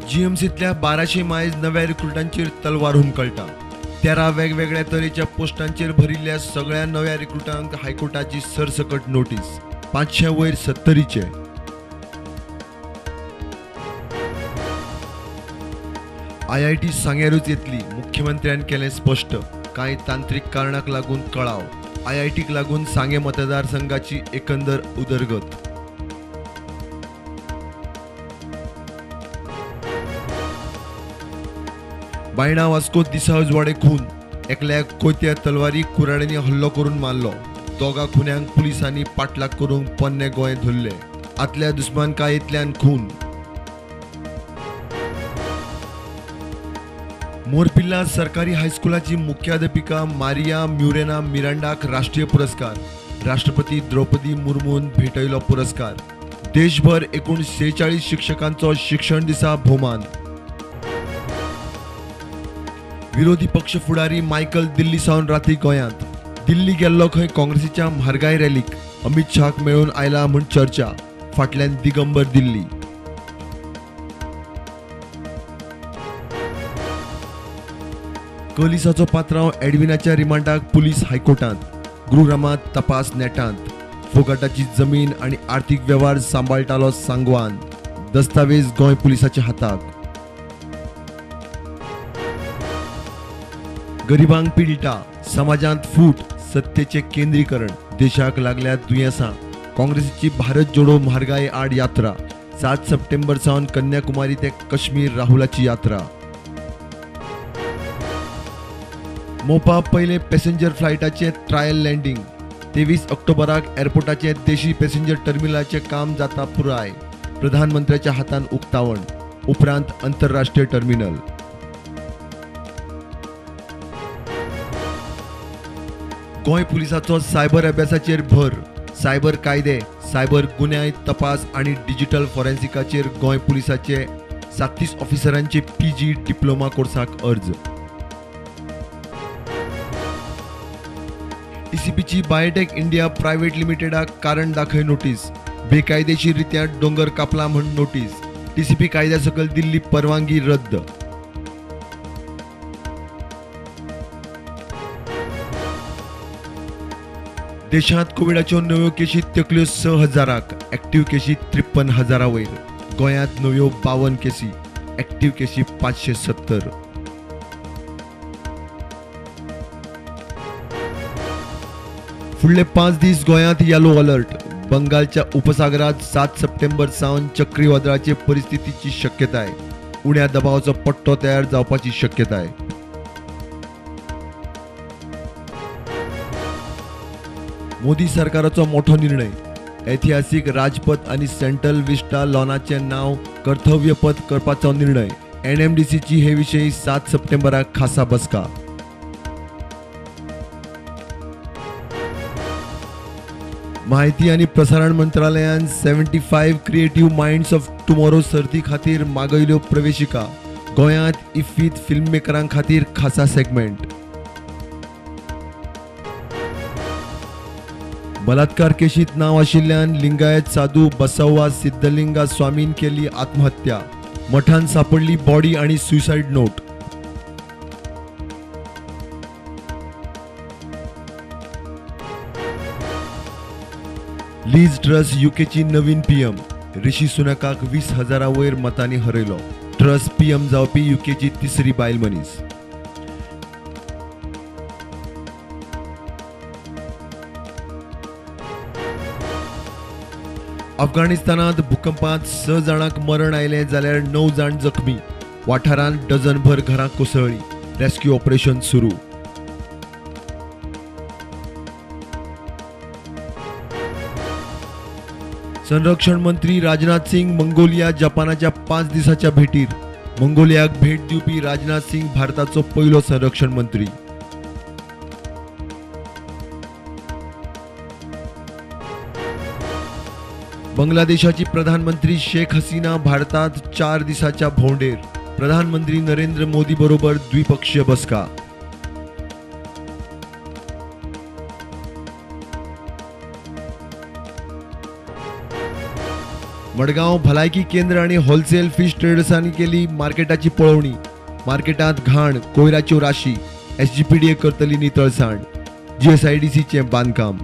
जीएमसींतल्या 1200 मायज नव्या रिक्रुटांचेर तलवार हुमकळटा. 13 वेगवेगळ्या तरेच्या पोस्टांचेर भरिल्ल्या सगळ्या नव्या रिक्रुटांक हायकोर्टाची सरसकट नोटीस. 500 वयर 70चे. आयआयटी सांग्यारूच येतली, मुख्यमंत्र्यान केलें स्पश्ट. कांय तांत्रीक कारणाक लागून कळाव. आयआयटीक लागून सांगें मतदारसंघाची एकंदर उदरगत. बायणा वास्को दिसा उजवाडे खून. एकल्याक कोयत्या तलवारी कुराड्यांनी हल्लो करून मारलो. दोगा खुन्यांक पुलिसांनी पाठलाग करूंक पोन्ने गोंय धरले. आतल्या दुस्मानकायेंतल्यान खून. मोरपिल्ला सरकारी हायस्कुलाची मुख्याध्यापिका मारिया म्युरेना मिरांडाक राष्ट्रीय पुरस्कार. राष्ट्रपती द्रौपदी मुर्मून भेटयलो पुरस्कार. देशभर एकूण 46 शिक्षकांचो शिक्षण दिसा भोवमान. विरोधी पक्ष फुडारी मायकल दिल्ली सावन राती गोंयांत. दिल्ली गेल्लो खंय काँग्रेसीच्या म्हारगाय रॅलीक. अमित शहाक मेळून आयला म्हूण चर्चा. फाटल्यान दिगंबर दिल्ली. कलिसाचो पात्रांव एडविनाच्या रिमांडाक पुलीस हायकोर्टांत. गुरुग्रामांत तपास नेटांत. फोगाटाची जमीन आनी आर्थीक वेव्हार सांबाळटालो सांगवान. दस्तावेज गोंय पुलिसाच्या हाताक. गरिबांक पिळटा, समाजांत फूट, सत्तेचें केंद्रीकरण, देशाक लागल्या दुयेंसां. काँग्रेसीची भारत जोडो म्हारगाय आड यात्रा. 7 सप्टेंबर सावन कन्याकुमारी ते काश्मीर राहुलाची यात्रा. मोपा पयले पॅसेंजर फ्लायटाचें ट्रायल लँडींग. 23 ऑक्टोबराक एअरपोर्टाचें देशी पॅसेंजर टर्मिनलाचें काम जाता पुराय. प्रधानमंत्र्याच्या हातान उक्तावण. उपरांत अंतरराष्ट्रीय टर्मिनल. गोंय पुलिसाचो सायबर अभ्यासाचेर भर. सायबर कायदे, सायबर गुन्यांव तपास आनी डिजिटल फॉरेन्सिकाचेर गोंय पुलिसाचे 37 ऑफिसरांचे पीजी डिप्लोमा कोर्साक अर्ज. टीसीपीची बायोटेक इंडिया प्रायव्हेट लिमिटेडाक कारण दाखय नोटीस. बेकायदेशीर रित्या डोंगर कापला म्हूण नोटीस. टीसीपी कायद्या सकयल दिल्ली परवानगी रद्द. देशांत कोविडाच्यो नव्यो केशी तेकल्यो 6000, एक्टिव्ह केशी 53,000 वयर. गोंयांत नव्यो 52 केसी, एक्टिव्ह केशी 570. फुडले 5 दीस गोंयांत येलो अलर्ट. बंगालच्या उपसागरात 7 सप्टेंबर सावन चक्रीवादळाचे परिस्थितीची शक्यताय. उण्या दबावाचो पट्टो तयार जावपाची शक्यताय. मोदी सरकाराचो मोठो निर्णय. ऐतिहासिक राजपथ आनी सेंट्रल विस्टा लॉनाचें नांव कर्तव्यपथ करपाचो निर्णय. एनएमडीसीची हे विशीं 7 सप्टेंबराक खासा बसका. माहिती आनी प्रसारण मंत्रालयान 75 क्रिएटिव्ह माइंड्स ऑफ टुमॉरो सर्ती खातीर मागयल्यो प्रवेशिका. गोंयांत इफ्फीत फिल्म मेकरां खातीर खासा सेगमेंट. बलात्कार केशीत नांव आशिल्ल्यान लिंगायत साधू बसव्वा सिद्धलिंगा स्वामीन केली आत्महत्या. मठान सापडली बॉडी आनी सुसायड नोट. लीज ट्रस युकेची नवीन पीएम. ऋषी सुनकाक 20,000 वयर मतांनी हरयलो. ट्रस पीएम जावपी युकेची तिसरी बायल मनीस. अफगाणिस्तानात भूकंपात 6 जाणांक मरण आयलें जाल्यार 9 जाण जखमी. वाठारांत डझनभर घरां कोसळ्ळीं. रेस्क्यू ऑपरेशन सुरू. संरक्षण मंत्री राजनाथ सिंग मंगोलिया जपानाच्या 5 दिसाच्या भेटीर. मंगोलियाक भेट दिवपी राजनाथ सिंग भारताचो पयलो संरक्षण मंत्री. बांगलादेशाची प्रधानमंत्री शेख हसीना भारतात 4 दिसाच्या भोंवडेर. प्रधानमंत्री नरेंद्र मोदी बरोबर द्विपक्षीय बसका. मडगांव भलायकी केंद्र आनी होलसेल फिश ट्रेडर्सांनी केली मार्केटाची पळोवणी. मार्केटांत घाण, कोयराच्यो राशी. एसजीपीडीए करतली नितळसाण. जीएसआयडीसीचें बांदकाम.